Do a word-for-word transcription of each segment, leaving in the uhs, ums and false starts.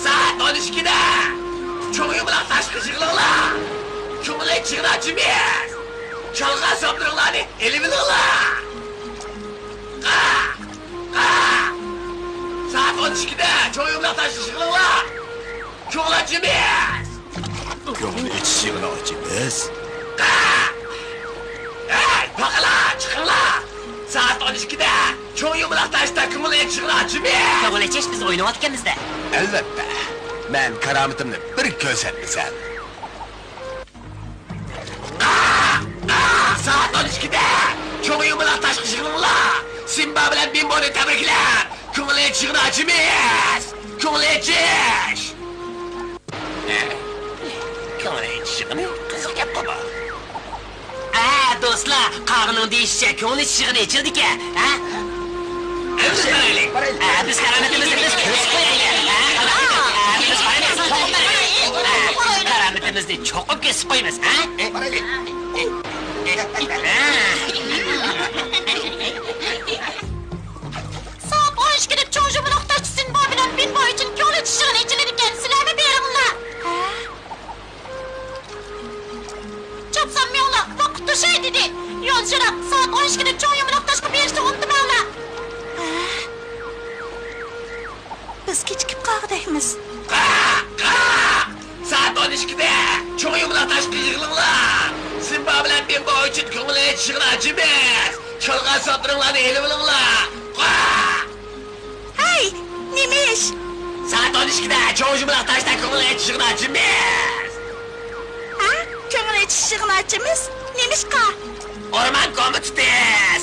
سائەت ئون ئىككىدە چوڭ يۇمىلاق تاشقا يىغىلىڭلار. كۆڭۈل ئېچىشىغىنا جىمىس. چالغان سوملىرىڭلارنى ئېلىۋېلىڭلار. قا! قا! سائەت ئون ئىككىدە چوڭ يۇمىلاق تاشقا يىغىلىڭلار. كۆڭۈل ئېچىمىز! كۆڭۈل ئېچىشىغىنا ئاچىمىز! ھەي، باقىلا، چىقىڭلار! سائەت ئون ئىككىدە چوڭ يۇمىلاق تاشتا كۆڭۈل ئېچىشىغىنا ئاچىمىز! كۆڭۈل ئېچىش، بىز ئويناۋاتىكەنمىز-دە! ئەلۋەتتە، مەن كارامىتىمنى بىر كۆرسەتمىسەم! سائەت ئون ئىككىدە چوڭ يۇمىلاق تاشقا يىغىلىڭلار! سىمبا بىلەن بىمبونى تەبرىكلەپ، كۆڭۈل ئېچىشىغىنا ئاچىمىز! كۆڭۈل ئېچىش! كۆڭۈل ئېچىش يىغىنى قىزىق گەپقۇ بۇ. ئە، دوستلار، قاغىنىڭ دېيىشىچە، كۆڭۈل ئېچىش يىغىنى ئېچىلدىكەن، ھە؟ ئە، بىز كارامىتىمىزنى بىز كۆرسىتىپ قويايلى، ھە؟ ئە، بىز بايمىز، چوقۇم بايمىز. ئە، كارامىتىمىزنى چوقۇم كۆرسىتىپ قويىمىز، ھە؟ سائەت ئون ئىككىدە چوڭ يۇمىلاق تاشتا سىمبا بىلەن بىمبو ئۈچۈن كۆڭۈل ئېچىش يىغىنى ئېچىلىدىكەن، سىلەرمۇ بېرىڭلار. چاپسان مېڭىڭلار، ۋاقىت توشاي دېدى. يول يىراق، سائەت ئون ئىككىدە چوڭ يۇمىلاق تاشقا بېرىشنى ئۇنتۇماڭلار. بىز كېچىكىپ قالغۇدەكمىز. قاق! قاق! سائەت ئون ئىككىدە چوڭ يۇمىلاق تاشقا يىغىلىڭلار! سىمبا بىلەن بىمبو ئۈچۈن كۆڭۈل ئېچىش يىغىنى ئاچىمىز! چالغان سوملىرىڭلارنى ئېلىۋېلىڭلار! قاق! ھەي، نېمە ئىش؟ سائەت ئون ئىككىدە چوڭ يۇمىلاق تاشتا كۆڭۈل ئېچىش يىغىنى ئاچىمىز! ھە؟ كۆڭۈل ئېچىش يىغىنى ئاچىمىز؟ نېمىشقا؟ ئورمان كومىتېتى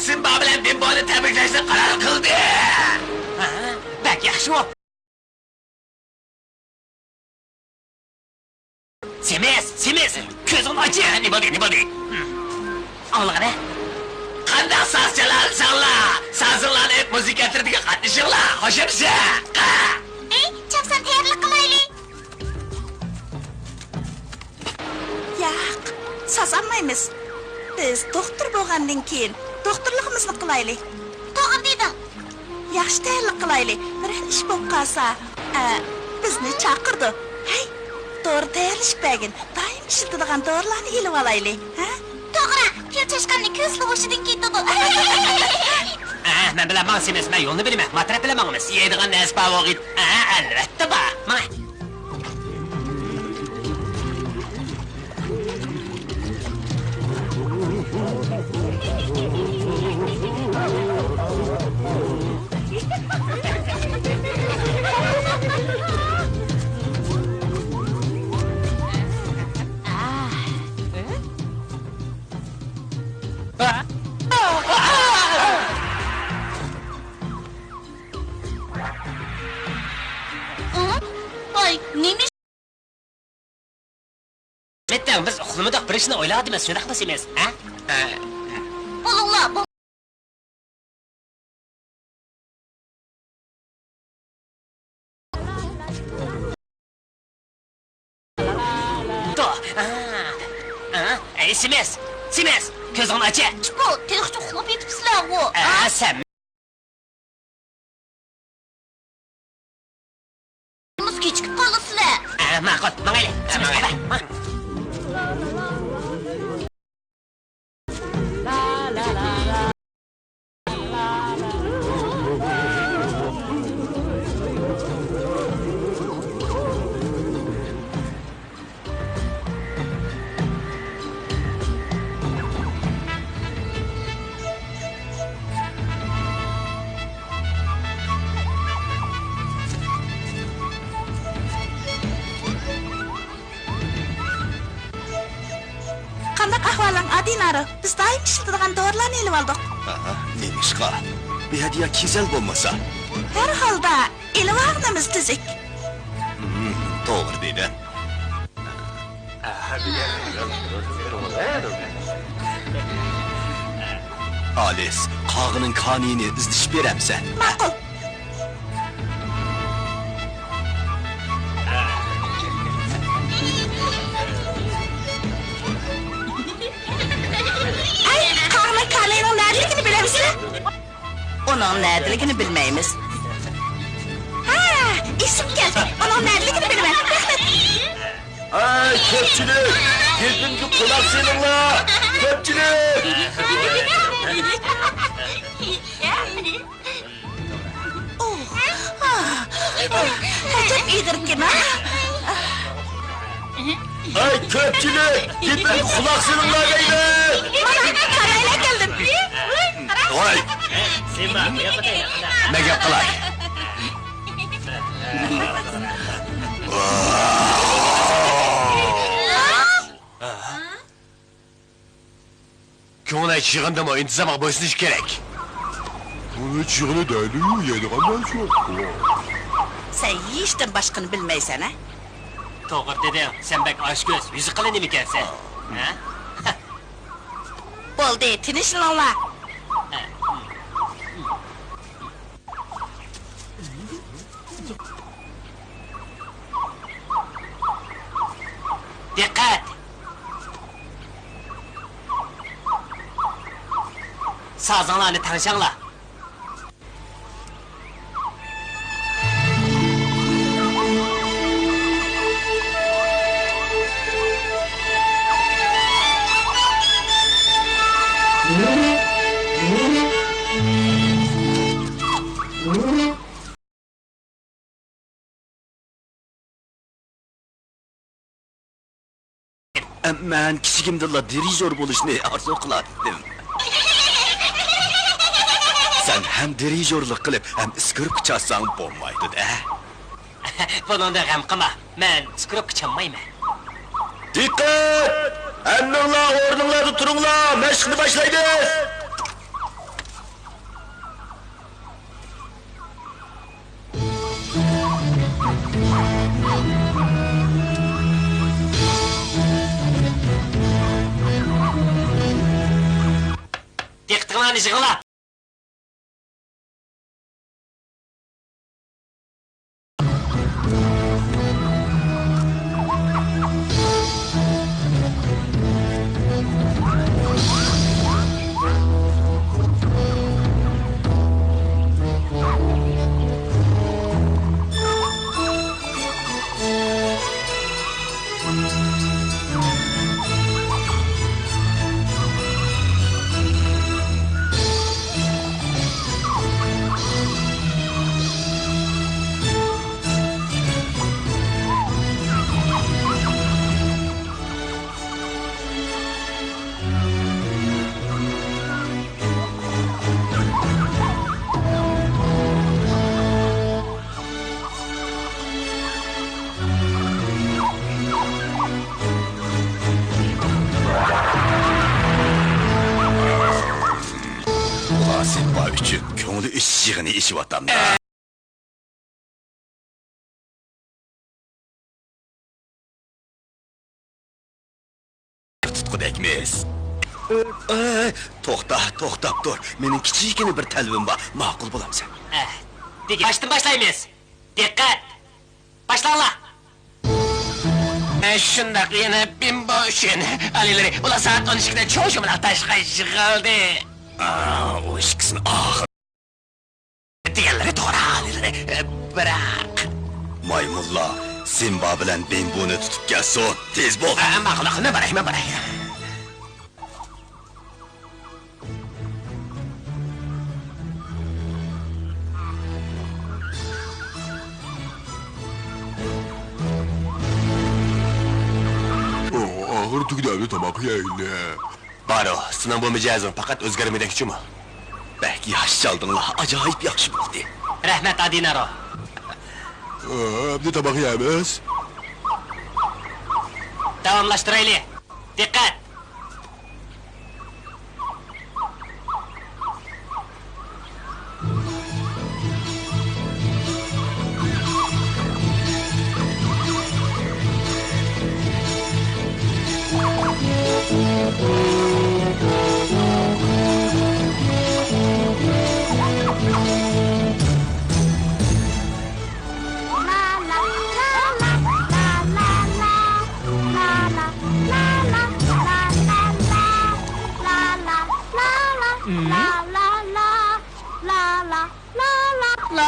سىمبا بىلەن بىمبونى تەبرىكلەشنى قارار قىلدى! ھە؟ بەك ياخشىغۇ! سېمىز، سېمىز، كۆزۈڭنى ئاچ! نېمە بولدى، نېمە بولدى؟ ئاڭلىغىنە. قانداق ساز چالالىساڭلار، سازىڭلارنى ئېلىپ مۇزىكا ئەترىتىگە قاتنىشىڭلار، خوش ئەمىسە؟ ئەي، چاپسان تەييارلىق قىلايلى. ياق، ساز ئالمايمىز. بىز دوختۇر بولغاندىن كېيىن دوختۇرلۇقىمىزنى قىلايلى. توغرا دېدىڭ. ياخشى تەييارلىق قىلايلى. بىرەر ئىش بولۇپ قالسا، ئە، بىزنى چاقىرىدۇ. ھەي، دورا تەييارلىشىپ بەرگىن. دائىم ئىشلىتىدىغان دورىلارنى ئېلىۋالايلى، ھە؟ توغرا، پىل چاشقاننى كۆزلا ھوشىدىن كېتىدۇ. ئە، مەن بىلەن ماڭسىمىز، مەن يولنى بىلىمەن. ما تەرەپ بىلەن ماڭىمىز؟ يەيدىغان نەرسە بار بولغىيدى. ئە، ئەلۋەتتە بار. ماڭە. نېمە ئىش؟ ئەلۋەتتە، بىز ئۇخلىمىدۇق، بىر ئىشنى ئويلاۋاتىمىز، شۇنداقمۇ سىمىز؟ ھە؟ ھە. بولۇڭلار، بول-، تو-، ئا، ئا، ئەي، سىمىز! سىمىز! كۆزۈڭنى ئاچە! چىقو، تېخىچە ئۇخلاپ يېتىپسىلەرغۇ؟ ئا، سەن مۇز كېچىكىپ قالىسىلەر. ئە، ماقۇل، ماڭايلى. ئە، ماڭايلى. قانداق ئەھۋالىڭ، ئادىنارو؟ بىز دائىم ئىشلىتىدىغان دورىلارنى ئېلىۋالدۇق. ئاھا، نېمىشقا؟ بۇ ھەدىيە كېسەل بولمىسا. ھەر ھالدا، ئېلىۋالغىنىمىز تۈزۈك. ھىم، توغرا دېدىڭ. ئالىس، قاغىنىڭ كانىيىنى ئىزدىشىپ بېرەمسەن؟ ماقۇل. ئەي، قاغىنىڭ كانىيىنىڭ نەدىلىكىنى بىلەمسىلەر؟ ئۇنىڭ نەدىلىكىنى بىلمەيمىز. ھا، ئېسىمگە كەلدى. ئۇنىڭ نەدىلىكىنى بىلىمەن. رەھمەت. ھەي، كۆپچىلىك! گېپىمگە قۇلاق سېلىڭلار! كۆپچىلىك! ئوھ، ئاھ، ئەجەب ئېغىركەن، ھە؟ ھەي، كۆپچىلىك! گېپىمگە قۇلاق سېلىڭلار دەيمەن! مانا، قارايلا كەلدىم. ۋاي! مەن گەپ قىلاي. كۆڭۈل ئېچىش يىغىنىدىمۇ ئىنتىزامغا بويسۇنۇش كېرەك. كۆڭۈل ئېچىش يىغىنى دەيدۇ، يەيدىغان نەرسە يوق. سەن يېيىشتىن باشقىنى بىلمەيسەن، ھە؟ توغرا دېدىڭ، سەن بەك ئاچكۆز، يۈزى قېلىن نېمىكەنسەن؟ ھە؟ بولدى، تىنچلىنىڭلار. دىققەت! سازىڭلارنى تەڭشەڭلار. مەن كىچىكىمدىنلا دىرىژور بولۇشنى ئارزۇ قىلاتتىم. سەن ھەم دىرىژورلۇق قىلىپ، ھەم سكرىپكا چالساڭ بولمايدۇ-دە. بۇنىڭدىن غەم قىلما، مەن سكرىپكا چالمايمەن. دىققەت! ھەممىڭلار ئورنۇڭلاردا تۇرۇڭلار، مەشىقنى باشلايمىز! دىققىتىڭلارنى يىغىڭلار! ئۇلار سېپا ئۈچۈن كۆڭلى ئېچىش يىغىنى ئېچىۋاتامدا. ئەي، توختا، توختاپ تۇر. مېنىڭ كىچىككىنە بىر تەلىپىم بار. ماقۇل بولامسەن؟ ئە، دېگىن. باشتىن باشلايمىز. دىققەت! باشلاڭلار! ئە، شۇنداق، يەنە بىمبو ئۈچۈن. ئالىيلىرى، ئۇلار سائەت ئون ئىككىدە چوڭ شۇمىلاق تاشقا يىغىلدى. ئا، ئۇ ئىككىسىنى ئاخىر دېگەنلىرى توغرا، ئالىيلىرى. ئە، بىراق. مايمۇنلار، سىمبا بىلەن بىمبونى تۇتۇپ كەلسۇن. تېز بول. ئە، ماقۇل، ماقۇل، مەن باراي، مەن باراي. ئاخىرى تۈگىدى، ئەمدى تاماق يەيلى. بارۇ، سېنىڭ بۇ مىجەزىڭ پەقەت ئۆزگەرمىدەكچىمۇ؟ بەك ياخشى چالدىڭلار، ئاجايىپ ياخشى بولدى. رەھمەت، ئادىنارو. ئەمدى تاماق يەيمىز. داۋاملاشتۇرايلى. دىققەت!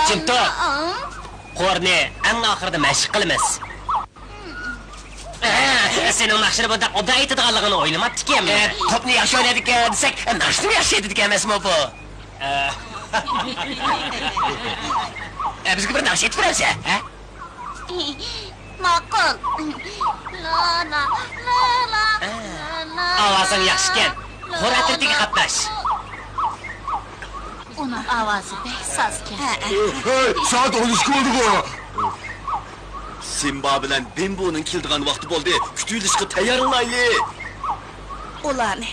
جىم تۇر! قورنى ئەڭ ئاخىرىدا مەشىق قىلىمىز. ئە، سېنىڭ ناخشىنى بۇنداق ئوبدان ئېيتىدىغانلىقىنى ئويلىماپتىكەنمەن. ئە، توپنى ياخشى ئوينايدىكەن دېسەك، ناخشىنىمۇ ياخشى ئېيتىدىكەن ئەمەسمۇ بۇ؟ ئە. ئە، بىزگە بىر ناخشا ئېيتىپ بېرەمسەن، ھە؟ ماقۇل. لا، لا، لا، لا، لا، لا. ئاۋازىڭ ياخشىكەن. خور ئەترىتىگە قاتناش. ئۇنىڭ ئاۋازى بەك سازكەن. ھەي، سائەت ئون ئىككى بولدىغۇ. سىمبا بىلەن بىمبونىڭ كېلىدىغان ۋاقتى بولدى. كۈتۈۋېلىشقا تەييارلىنايلى. ئۇلارنى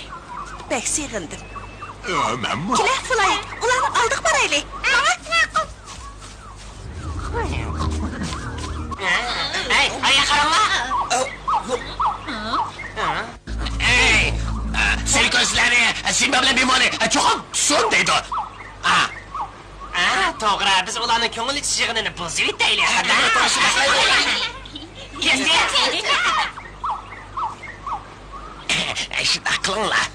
بەك سېغىندىم. ئە، مەنمۇ. كېلە، فلايت، ئۇلارنىڭ ئالدىغا بارايلى. ماڭا. ھەي، ئاياغ قاراڭلار! ئەي، سېنى كۆرسىلەرنى، سىمبا بىلەن بىمبونى چوقۇم تۇتسۇن دەيدۇ. ئا. ئا، توغرا، بىز ئۇلارنىڭ كۆڭۈل ئېچىش يىغىنىنى بۇزۇۋېتەيلى. كەتتى. شۇنداق قىلىڭلار.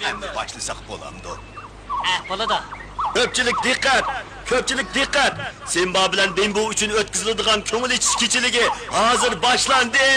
ئەمدى باشلىساق بولامدۇ؟ ھە، بولىدۇ. كۆپچىلىك دىققەت! كۆپچىلىك دىققەت! سىمبا بىلەن بىمبو ئۈچۈن ئۆتكۈزۈلىدىغان كۆڭۈل ئېچىش كېچىلىكى ھازىر باشلاندى!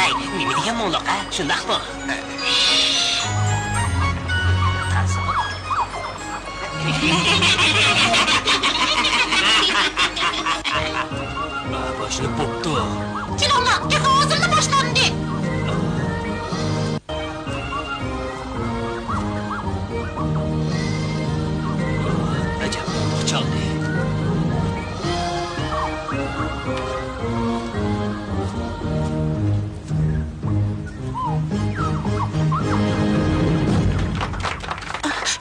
ئەي، نېمە دېگەن مۇڭلۇق، ھە؟ شۇنداقمۇ؟ باشلىنىپ بوپتۇ. كېلىڭلار، تېخى ھازىرلا باشلاندى. ئەجەب مۇڭلۇق چالدى.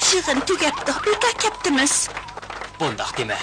يىغىن تۈگەپتۇ، بىكار كەپتىمىز. بۇنداق دېمە.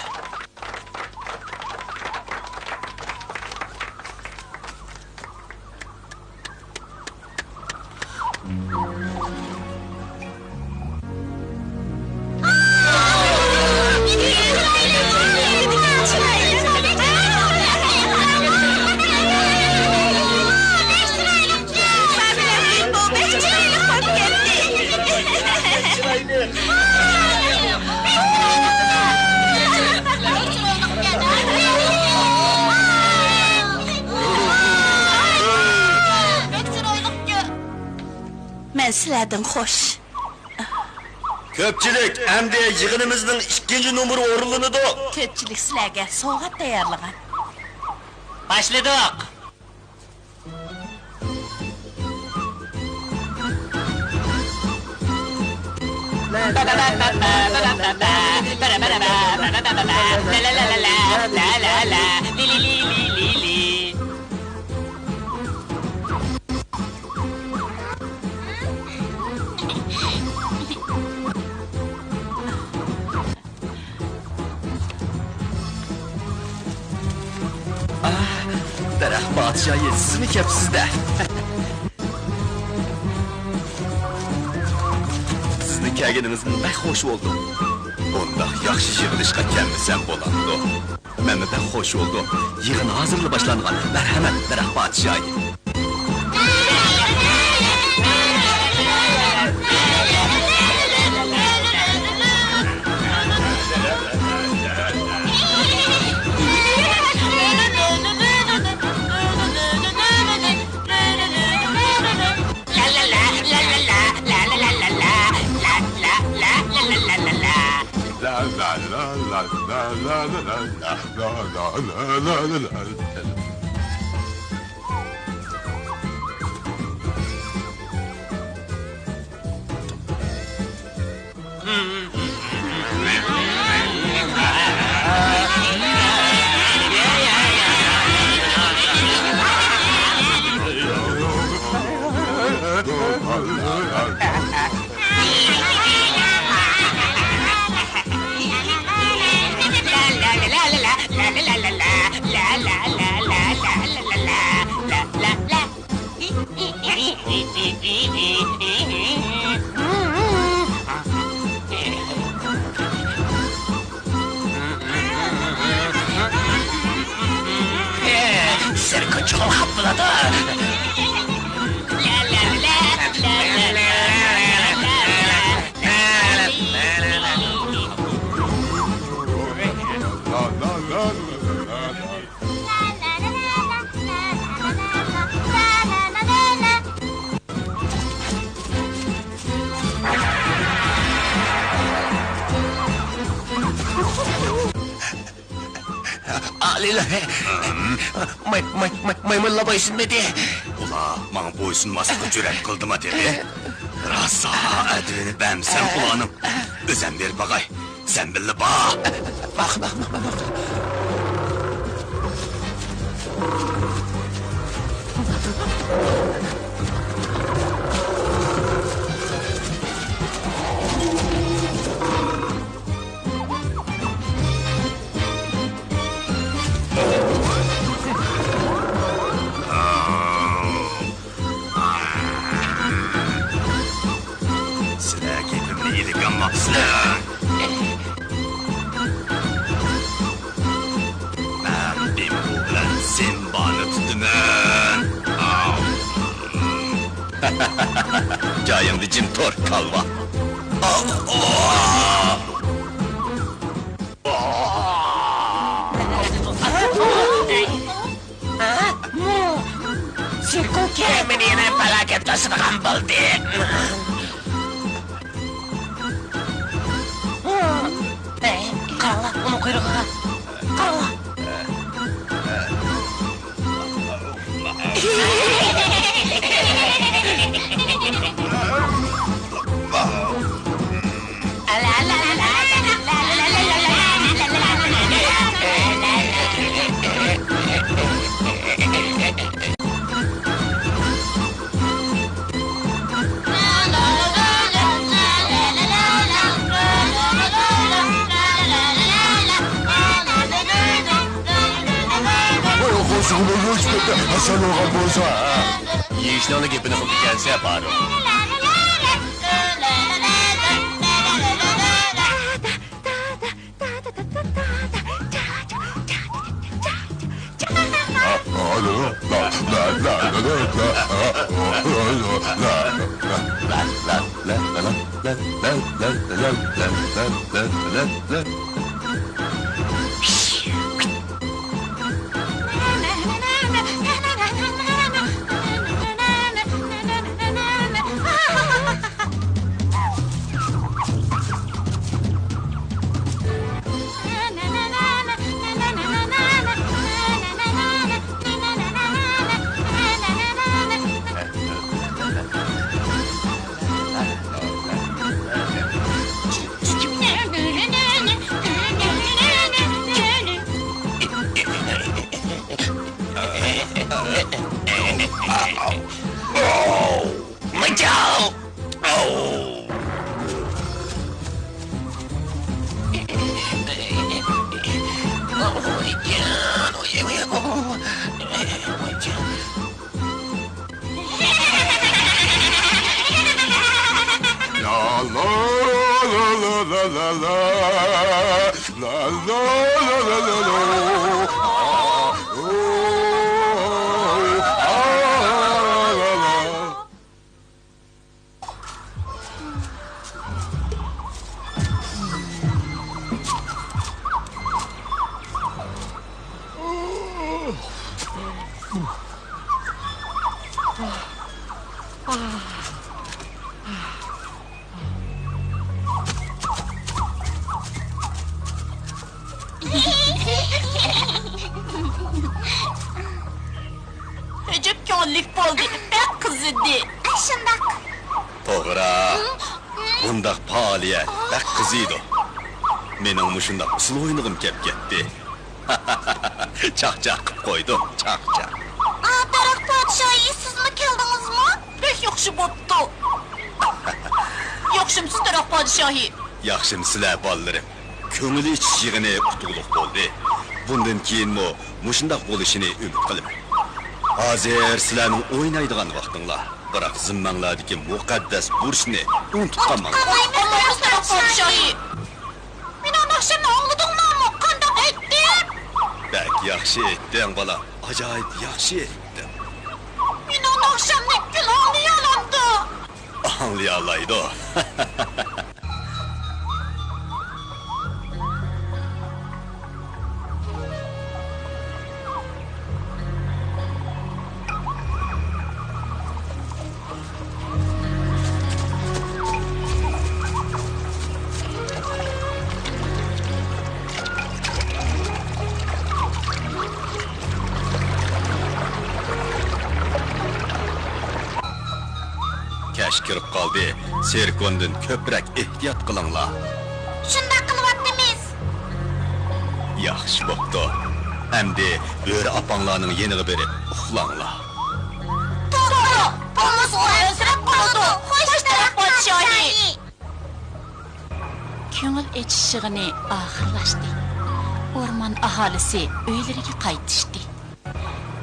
مەن سىلەردىن خوش. كۆپچىلىك، ئەمدى يىغىنىمىزنىڭ ئىككىنچى نومۇرى ئورۇنلىنىدۇ. كۆپچىلىك سىلەرگە سوۋغات تەييارلىغان. باشلىدۇق. ئاھ، دەرەخ پادىشاھى، سىزمۇ كەپسىز-دە. سىزنىڭ كەلگىنىڭىزدىن بەك خوش بولدۇم. بۇنداق ياخشى يىغىلىشقا كەلمىسەم بولامدۇ؟ مەنمۇ بەك خوش بولدۇم. يىغىن ھازىرلا باشلانغان. مەرھەمەت، دەرەخ پادىشاھى. سىركا چوڭ خاپىلىدۇ. ئالىيلار، ماي-، ماي-، ماي-، مايمۇنلار بويسۇنمىدى. ئۇلار ماڭا بويسۇنماسلىققا جۈرئەت قىلدىما تېخى؟ راسا ئەدىۋىنى بەرمىسەم ئۇلارنىڭ. ئۆزەم بېرىپ باقاي. سەن بىللە بار. باق، باق، باق، باق. سىلەر گېپىمنى ئىلىك ئاڭلاپسىلەر. مەن بىمبو بىلەن سىمبانى تۇتىمەن. جايىڭدا جىم تۇر، كالۋا. سېركو كېمىنى يەنە پالاكەت توسىدىغان بولدى. ھەي، قاراڭلار، ئۇنىڭ قۇيرۇقىغا. قاراڭلار. بۇ قوشۇقنى ھېچ بىردە ھەسەل بولغان بولسا، ھە؟ يېيىشنىڭلا گېپىنى قىلىدىكەنسە، پارۇق. ئەجەب كۆڭۈللۈك بولدى، بەك قىزىدى. ئاشۇنداق. توغرا. بۇنداق پائالىيەت بەك قىزىيدۇ. مېنىڭ مۇشۇنداق ئۇسسۇل ئوينىغۇم كەپ كەتتى. چاقچاق قىپ قويدۇم، چاقچاق. ئا، دەرەخ پادىشاھى، سىزمۇ كەلدىڭىزمۇ؟ بەك ياخشى بوپتۇ. ياخشىمسىز، دەرەخ پادىشاھى؟ ياخشىمسىلەر، بالىلىرىم؟ كۆڭۈل ئېچىش يىغىنى ئۇتۇقلۇق بولدى. بۇندىن كېيىنمۇ مۇشۇنداق بولۇشىنى ئۈمىد قىلىمەن. ھازىر سىلەرنىڭ ئوينايدىغان ۋاقتىڭلار. بىراق زىممەڭلاردىكى مۇقەددەس بۇرچنى ئۇنتۇپ قالماڭلار. ئۇنتۇپ قالمايمىز، دەرەخ پادىشاھى. مېنىڭ ناخشامنى ئاڭلىدىڭلارمۇ؟ قانداق ئېيتتىم؟ بەك ياخشى ئېيتتىڭ، بالام. ئاجايىپ ياخشى ئېيتتىڭ. مېنىڭ ناخشامنى كىم ئاڭلىيالامدۇ؟ ئاڭلىيالايدۇ. كەچ كىرىپ قالدى، سېركوندىن كۆپرەك ئېھتىيات قىلىڭلار. شۇنداق قىلىۋاتىمىز. ياخشى بوپتۇ. ئەمدى بۆرە ئاپاڭلارنىڭ يېنىغا بېرىپ ئۇخلاڭلار. توغرا، بولمىسا ئۇ ئەنسىرەپ قالىدۇ. خوش، دەرەخ پادىشاھى. كۆڭۈل ئېچىش يىغىنى ئاخىرلاشتى. ئورمان ئاھالىسى ئۆيلىرىگە قايتىشتى.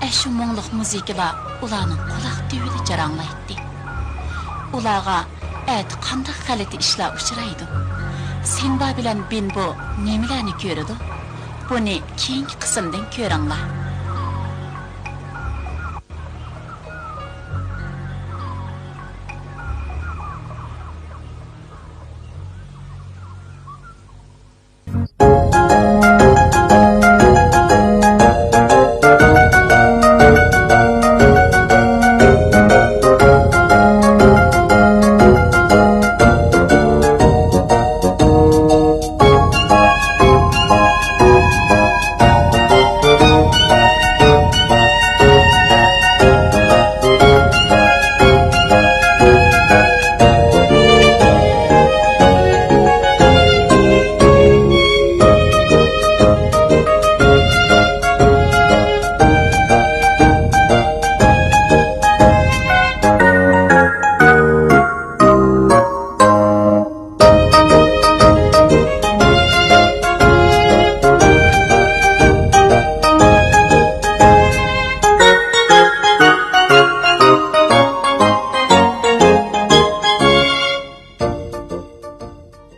ئەشۇ مۇڭلۇق مۇزىكىلار ئۇلارنىڭ قۇلاق تۈۋىدە جاراڭلايتتى. ئۇلارغا ئەتە قانداق غەلىتە ئىشلار ئۇچرايدۇ؟ سىمبا بىلەن بىمبو نېمىلەرنى كۆرىدۇ؟ بۇنى كېيىنكى قىسىمدىن كۆرۈڭلار.